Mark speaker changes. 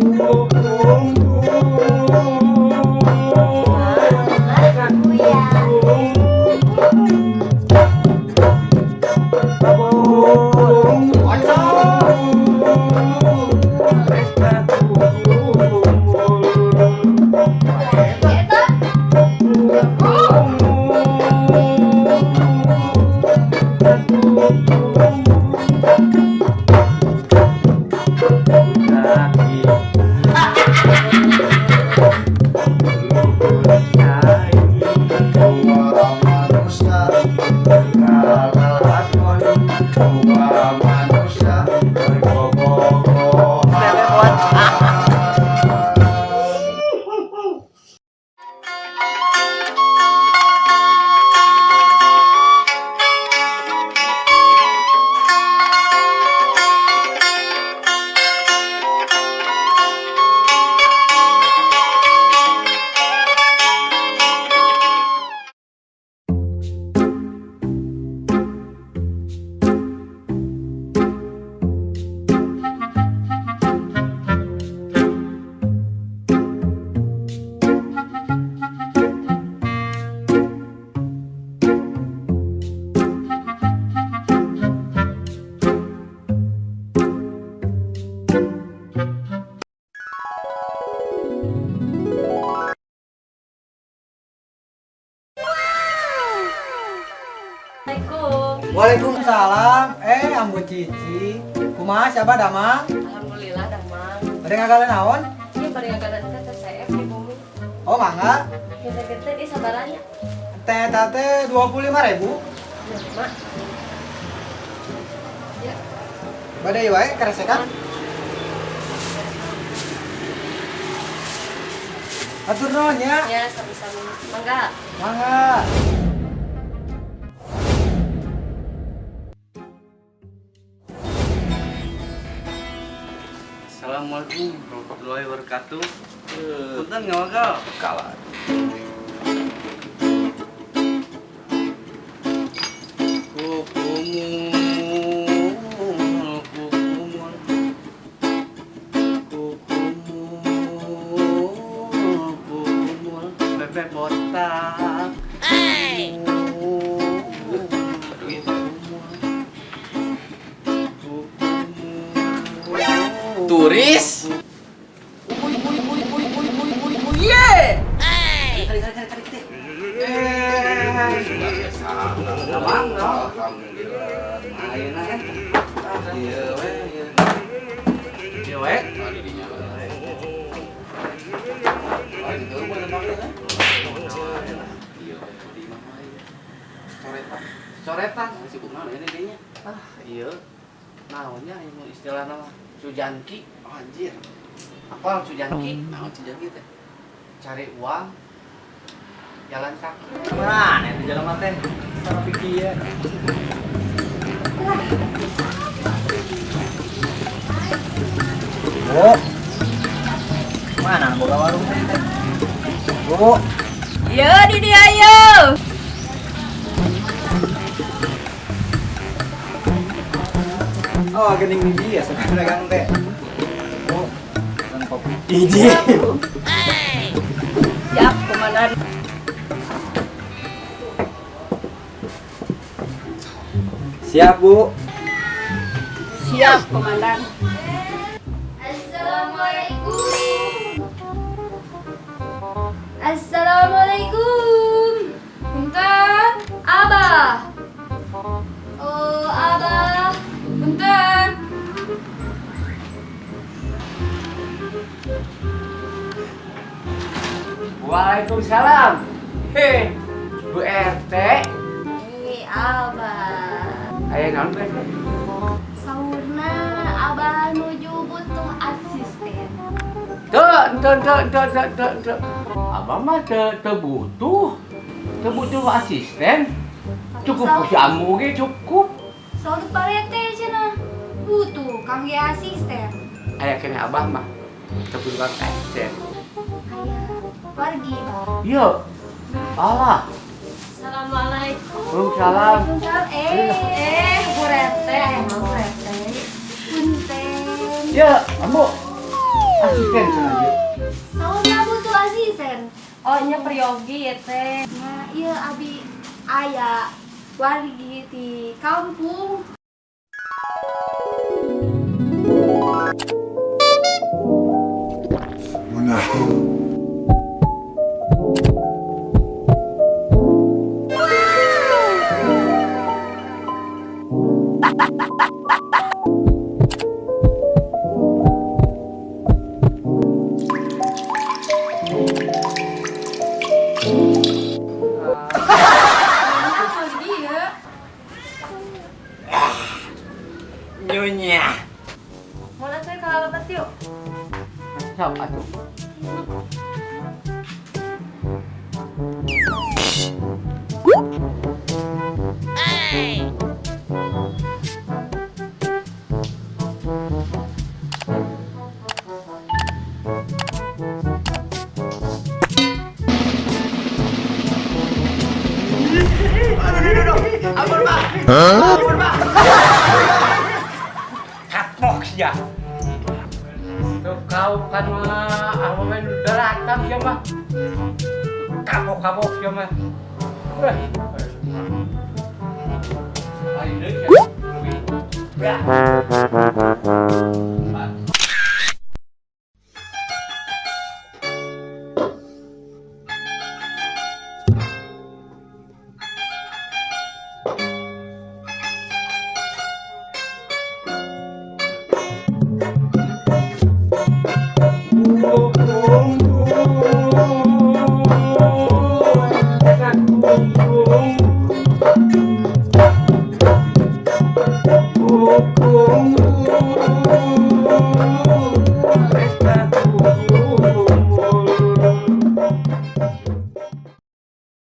Speaker 1: Assalamualaikum.
Speaker 2: Waalaikumsalam. Eh, Ambu Cici. Kumaha, siapa damang?
Speaker 1: Alhamdulillah damang.
Speaker 2: Bade ngagale naon?
Speaker 1: Ieu bade ngagale teh CF di bumi.
Speaker 2: Oh, mangga.
Speaker 1: Kita-kita di sabaranya.
Speaker 2: Teh teh 25.000.
Speaker 1: Ya, Mak. Ya.
Speaker 2: Bade ieu wae keresekan. Atur nuhun ya.
Speaker 1: Ya, sami-sami. Mangga.
Speaker 2: Mangga.
Speaker 3: Assalamualaikum warahmatullahi wabarakatuh. Punten ngawagal.
Speaker 4: Kalah.
Speaker 3: Kukumul, kukumul, kukumul, kukumul, bebek botak.
Speaker 4: Turis.
Speaker 3: Abang, no? Ayeuna kan. Ieu we, ieu. Ieu we. Coretan, sibuk naon ini dinya? Ah, iya. Naonnya ieu istilahna mah cujanki.
Speaker 4: Oh, anjir.
Speaker 3: Apal cujanki?
Speaker 4: Naon cujanki teh?
Speaker 3: Cari uang jalan kaki.
Speaker 2: Mana itu jalan mah teh? Salah pikir. Bu. Mana boga warung teh? Bu.
Speaker 1: Yo, di dia yo.
Speaker 2: Oh, gening di dia sekarang dagang teh. Bu, pesan kopi. Hiji.
Speaker 1: Siap, komandan.
Speaker 2: Siap, Bu.
Speaker 1: Siap, komandan. Assalamualaikum. Assalamualaikum. Punten, Abah. Oh, Abah. Punten.
Speaker 3: Waalaikumsalam. Hei, Bu RT.
Speaker 1: Eh, Abah.
Speaker 3: Aya naon Bu RT?
Speaker 1: Saurna Abah nuju butuh asisten.
Speaker 3: Teu, teu, teu, teu, teu, teu, teu. Abah mah teu, teu butuh. Teu butuh asisten. Cukup ku si Ambu ge cukup.
Speaker 1: Saur parete cenah. Butuh kangge asisten.
Speaker 3: Aya keneh Abah mah teu butuh kangge asisten.
Speaker 1: Aya wargi, Bah.
Speaker 3: Iya. Alah.
Speaker 1: Assalamualaikum.
Speaker 3: Waalaikumsalam.
Speaker 1: Waalaikumsalam. Bu RT, emang Bu RT. Punten.
Speaker 3: Ya, Ambu. Asisten cenah ieu.
Speaker 1: Saurna butuh asisten.
Speaker 5: Oh, nya peryogi ya teh.
Speaker 1: Nah, iya abi aya wargi di kampung. Nah, dia.
Speaker 3: Nyonya.
Speaker 5: Mau atuh kalau lebet yuk.
Speaker 3: Sok atuh. Ampun, Pak. Ampun, Pak. Kapok sia. Tuh kau kan mah apa main daratan sia mah. Kapok-kapok sia mah. Eh. Ayo deui sia. Leuwih. Bra.